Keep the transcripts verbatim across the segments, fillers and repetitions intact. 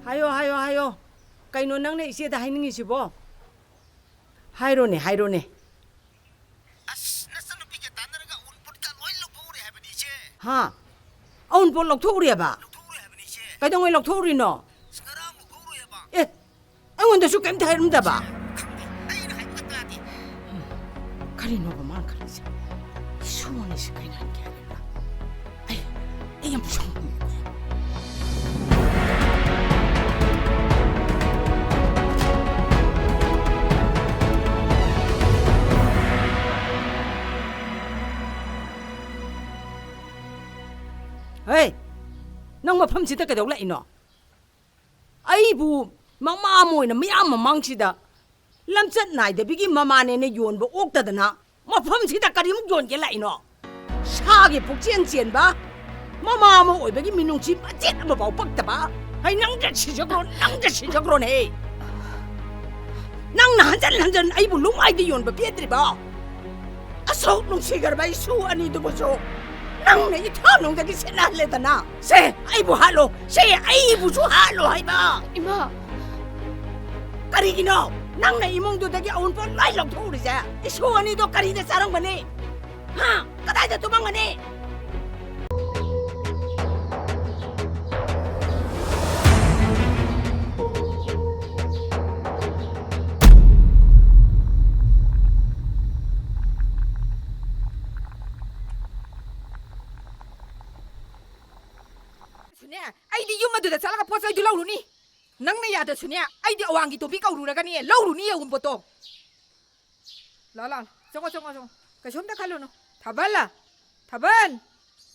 ꯍꯥꯏꯌꯣ, ꯍꯥꯏꯌꯣ, ꯍꯥꯏꯌꯣ꯫ ꯀꯩꯅꯣ ꯅꯪꯅ ꯏꯆꯦꯗ ꯍꯥꯏꯅꯤꯡꯉꯤꯁꯤꯕꯣ? ꯍꯥꯏꯔꯣꯅꯦ, ꯍꯥꯏꯔꯣꯅꯦ꯫ ꯑꯁ, ꯅꯆꯟꯅꯨꯄꯤꯒ ꯇꯥꯟꯅꯔꯒ ꯑꯎꯟꯄꯣꯠꯀ ꯂꯣꯏ ꯂꯧꯊꯣꯛꯎꯔꯦ ꯍꯥꯏꯕꯅꯤ, ꯏꯆꯦ꯫ ꯍꯥ? ꯑꯎꯟꯄꯣꯠ ꯂꯧꯊꯣꯛꯎꯔꯦꯕ? ꯂꯧꯊꯣꯛꯎꯔꯦ ꯍꯥꯏꯕꯅꯤ, ꯏꯆꯦ꯫ ꯀꯩꯗꯧꯉꯩ ꯂꯧꯊꯣꯛꯎꯔꯤꯅꯣ? ꯑꯁ, ꯉꯔꯥꯡ ꯂꯧꯊꯣꯛꯎꯔꯦꯕ꯫ ꯑꯦ, ꯑꯩꯉꯣꯟꯗꯁꯨ ꯀꯩꯝꯇ ꯍꯥꯏꯔꯝꯗꯕ? ꯈꯪꯗꯦ, ꯑꯩꯅ ꯍꯥꯏꯕ ꯈꯛꯇ ꯇꯥꯗꯦ꯫ ꯀꯔꯤꯅꯣꯕ ꯃꯥꯅ ꯈꯜꯂꯤꯁꯦ? ꯏꯁꯨ ꯑꯅꯤꯁꯦ ꯀꯩꯅꯣ ꯍꯥꯏꯅ ꯒ꯭ꯌꯥꯟ ꯃꯦꯟ ꯇꯥꯗꯦ꯫ ꯑꯩ, ꯑꯩ ꯌꯥꯝ ꯁꯥꯎꯅꯤꯡꯉꯦ꯫ ꯍꯦ! ꯅꯪ ꯃꯐꯝꯁꯤꯗ ꯀꯩꯗꯧ ꯂꯥꯛꯏꯅꯣ? ꯑꯩꯕꯨ ꯃꯃꯥ ꯑꯃ ꯑꯣꯏꯅ ꯃꯤꯌꯥꯝ ꯃꯃꯥꯡꯁꯤꯗ ꯂꯝꯆꯠ ꯅꯥꯏꯗꯕꯤꯒꯤ ꯃꯃꯥꯅꯦꯅ ꯌꯣꯟꯕ ꯑꯣꯛꯇꯗꯅ ꯃꯐꯝꯁꯤꯗ ꯀꯔꯤꯃꯨꯛ ꯌꯣꯟꯒꯦ ꯂꯥꯛꯏꯅꯣ? ꯁꯥꯒꯤ ꯄꯨꯛꯆꯦꯟ ꯆꯦꯟꯕ ꯃꯃꯥ ꯑꯃ ꯑꯣꯏꯕꯒꯤ ꯃꯤꯅꯨꯡꯁꯤ ꯃꯆꯦꯠ ꯑꯃꯐꯥꯎ ꯄꯛꯇꯕ꯫ ꯑꯩ ꯅꯪꯗ ꯁꯤꯖꯈ꯭ꯔꯣ, ꯅꯪꯗ ꯁꯤꯖꯈ꯭ꯔꯣꯅꯦ꯫ ꯅꯪꯅ ꯍꯟꯖꯟ ꯍꯟꯖꯟ ꯑꯩꯕꯨ ꯂꯨꯃꯥꯏꯗ ꯌꯣꯟꯕ ꯄꯦꯟꯗ꯭ꯔꯤꯕꯣ? ꯑꯁꯨꯛ ꯅꯨꯡꯁꯤꯈ꯭ꯔꯕ ꯏꯁꯨ ꯑꯅꯤꯗꯨꯕꯨꯁꯨ ꯅꯪꯅ ꯏꯊꯥꯅꯨꯡꯗꯒꯤ ꯁꯦꯠꯅꯍꯜꯂꯦꯗꯅ꯫ ꯁꯦ, ꯑꯩꯕꯨ ꯍꯥꯠꯂꯣ꯫ ꯁꯦ, ꯑꯩꯕꯨꯁꯨ ꯍꯥꯠꯂꯣ ꯍꯥꯏꯕ꯫ ꯏꯃꯥ! ꯀꯔꯤꯒꯤꯅꯣ? ꯅꯪꯅ ꯏꯃꯨꯡꯗꯨꯗꯒꯤ ꯑꯎꯟꯄꯣꯠ ꯂꯣꯏ ꯂꯧꯊꯣꯛꯎꯔꯤꯁꯦ? ꯏꯁꯨ ꯑꯅꯤꯗꯣ ꯀꯔꯤꯗ ꯆꯥꯔꯝꯒꯅꯤ? ꯍꯥ? ꯀꯗꯥꯏꯗ ꯇꯨꯝꯃꯝꯒꯅꯤ? ꯁꯨꯅꯦ, ꯑꯩꯗꯤ ꯌꯨꯝ ꯑꯗꯨꯗ ꯆꯠꯂꯒ ꯄꯣꯠ ꯆꯩꯗꯨ ꯂꯧꯔꯨꯅꯤ꯫ ꯅꯪꯅ ꯌꯥꯗ꯭ꯔꯁꯨꯅꯦ, ꯑꯩꯗꯤ ꯑꯋꯥꯡꯒꯤ ꯇꯣꯝꯕꯤ ꯀꯧꯔꯨꯔꯒꯅꯦ, ꯂꯧꯔꯨꯅꯤ ꯑꯎꯟꯄꯣꯠꯇꯣ꯫ ꯂꯥꯛꯑꯣ, ꯂꯥꯛꯑꯣ꯫ ꯆꯪꯉꯣ, ꯆꯪꯉꯣ, ꯆꯪꯉꯣ꯫ ꯀꯩꯁꯨꯝꯇ ꯈꯜꯂꯨꯅꯨ꯫ ꯊꯥꯕꯜ! ꯊꯥꯕꯜ!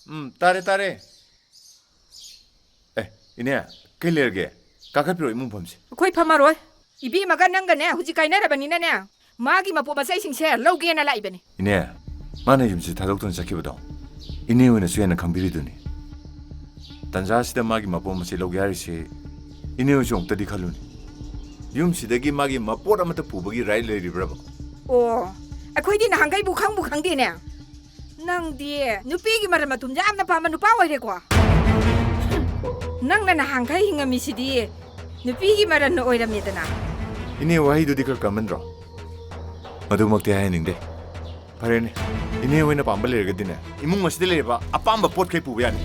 ꯎꯝ, ꯇꯥꯔꯦ, ꯇꯥꯔꯦ꯫ ꯑꯦ, ꯏꯅꯦ, ꯀꯩ ꯂꯩꯔꯒꯦ? ꯀꯥꯈꯠꯄꯤꯔꯣ ꯏꯃꯨꯡ ꯐꯝꯁꯦ꯫ ꯑꯩꯈꯣꯏ ꯐꯝꯃꯔꯣꯏ꯫ ꯏꯕꯦꯝꯃꯒ ꯅꯪꯒꯅꯦ ꯍꯧꯖꯤꯛ ꯀꯥꯏꯅꯔꯕꯅꯤꯅꯅꯦ, ꯃꯥꯒꯤ ꯃꯄꯣꯠ ꯃꯆꯩꯁꯤꯡꯁꯦ ꯂꯧꯒꯦꯅ ꯂꯥꯛꯏꯕꯅꯤ꯫ ꯏꯅꯦ, ꯃꯥꯅ ꯌꯨꯝꯁꯤ ꯊꯥꯗꯣꯛꯇꯨꯅ ꯆꯠꯈꯤꯕꯗꯣ ꯏꯅꯦ ꯍꯣꯏꯅꯁꯨ ꯍꯦꯟꯅ ꯈꯪꯕꯤꯔꯤꯗꯨꯅꯤ꯫ ꯇꯟꯖꯥꯁꯤꯗ ꯃꯥꯒꯤ ꯃꯄꯣꯠ ꯃꯆꯩ ꯂꯧꯒꯦ ꯍꯥꯏꯔꯤꯁꯤ ꯏꯅꯦ ꯍꯣꯏꯁꯨ ꯑꯃꯨꯛꯇꯗꯤ ꯈꯜꯂꯨꯅꯦ꯫ ꯌꯨꯝꯁꯤꯗꯒꯤ ꯃꯥꯒꯤ ꯃꯄꯣꯠ ꯑꯃꯠꯇ ꯄꯨꯕꯒꯤ ꯔꯥꯏꯠ ꯂꯩꯔꯤꯕ꯭ꯔꯕ? ꯑꯣ, ꯑꯩꯈꯣꯏꯗꯤ ꯅꯍꯥꯟꯈꯩꯕꯨ ꯈꯪꯕꯨ ꯈꯪꯗꯦꯅꯦ꯫ ꯅꯪꯗꯤ ꯅꯨꯄꯤꯒꯤ ꯃꯔꯟ ꯃꯊꯨꯝꯁꯦ ꯌꯥꯝꯅ ꯄꯥꯝꯕ ꯅꯨꯄꯥ ꯑꯣꯏꯔꯦꯀꯣ꯫ ꯅꯪꯅ ꯅꯍꯥꯟꯈꯩ ꯍꯤꯡꯉꯝꯃꯤꯁꯤꯗꯤ ꯅꯨꯄꯤꯒꯤ ꯃꯔꯟꯅ ꯑꯣꯏꯔꯝꯃꯦꯗꯅ꯫ ꯏꯅꯦ, ꯋꯥꯍꯩꯗꯨꯗꯤ ꯈꯔ ꯀꯟꯃꯟꯗ꯭ꯔꯣ? ꯃꯗꯨꯃꯛꯇꯤ ꯍꯥꯏꯍꯟꯅꯤꯡꯗꯦ꯫ ꯐꯔꯦꯅꯦ, ꯏꯅꯦ ꯍꯣꯏꯅ ꯄꯥꯝꯕ ꯂꯩꯔꯒꯗꯤꯅꯦ, ꯏꯃꯨꯡ ꯑꯁꯤꯗ ꯂꯩꯔꯤꯕ ꯑꯄꯥꯝꯕ ꯄꯣꯠꯈꯩ ꯄꯨꯕ ꯌꯥꯅꯤ꯫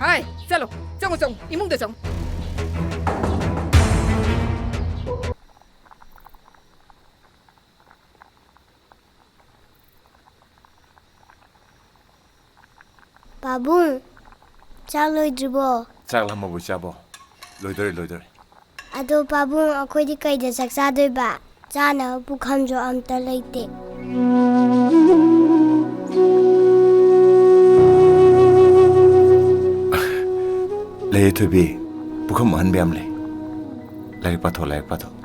ꯍꯥꯏ, ꯆꯠꯂꯣ, ꯆꯪꯉꯣ, ꯆꯪꯉꯣ, ꯏꯃꯨꯡꯗ ꯆꯪꯉꯣ꯫ ꯄꯥꯕꯨꯡ, ꯆꯥꯛ ꯂꯣꯏꯗ꯭ꯔꯤꯕꯣ? ꯆꯥꯛ ꯂꯥꯝꯃꯕꯣ ꯏꯆꯥꯕꯣ? ꯂꯣꯏꯗꯣꯔꯦ, ꯂꯣꯏꯗꯣꯔꯦ꯫ ꯑꯗꯣ ꯄꯥꯕꯨꯡ, ꯑꯩꯈꯣꯏꯗꯤ ꯀꯩꯗ ꯆꯥꯛ ꯆꯥꯗꯣꯏꯕ? ꯆꯥꯅꯕ ꯄꯨꯈꯝꯁꯨ ꯑꯝꯇ ꯂꯩꯇꯦ꯫ ꯂꯩꯌꯦ ꯊꯣꯏꯕꯤ, ꯄꯨꯈꯝ ꯑꯍꯟꯕ ꯌꯥꯝ ꯂꯩ꯫ ꯂꯥꯏꯔꯤꯛ ꯄꯥꯊꯣꯛ, ꯂꯥꯏꯔꯤꯛ ꯄꯥꯊꯣꯛ꯫